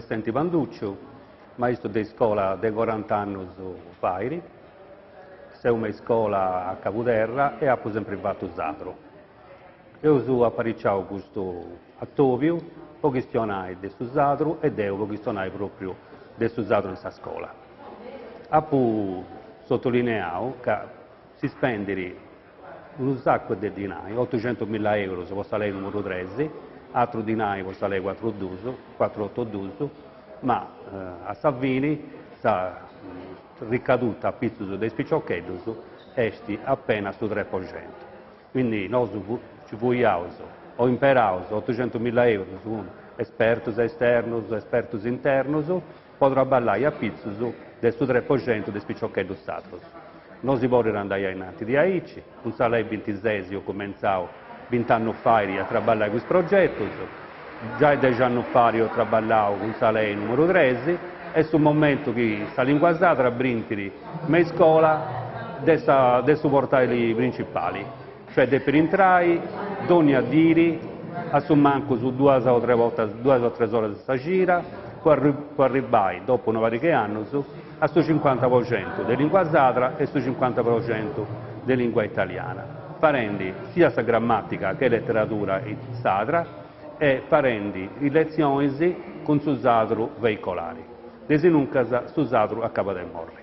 Vissenti Panducciu, maistu de iscola de corant'annus fait, seu me iscola a Cabuderra e apu sempri fatu sadru. Eus apariciau custu atobiu po chistionai de su sadru e deu po chistionai propriu de su sadru in sa scola. Apu sotolineau ca si spendit unu sacu de dinai, otuxentumilla eurus po sa lei numeru tres, atru dinai po sa lei cuatru dus, cuatru otu dus, ma a sa fini sa ricaduta apitzus de is piciocheddus est apena su tres po centu. Quindi nosu nci fuiaus o imperaus otuxentumilla eurus cun espertus esternus, espertus internus, po traballai apitzus de su tres po centu de is piciocheddus sadrus. No si podit andai ainnanti diaici, cun sa lei bintises eus cumentzau bint'annus fait a traballai cun is progetus, giai dex'annus fait eus traballau cun sa lei numeru tres, est su momentu chi sa lingua sadra brintit me iscola de sa de su portali principali, cioè depit intrai dònnia diri a su mancus duas o tres bortas, duas o tres oras a sa cida, po po arribbai dopu una pariga 'e annus a su cincuanta po centu de lingua sadra e su cincuanta po centu de lingua italiana, farendi siat sa grammatica che leteradura sadra e farendi is letzionis cun su sadru veicolari. Desinuncas su sadru acabat de morri.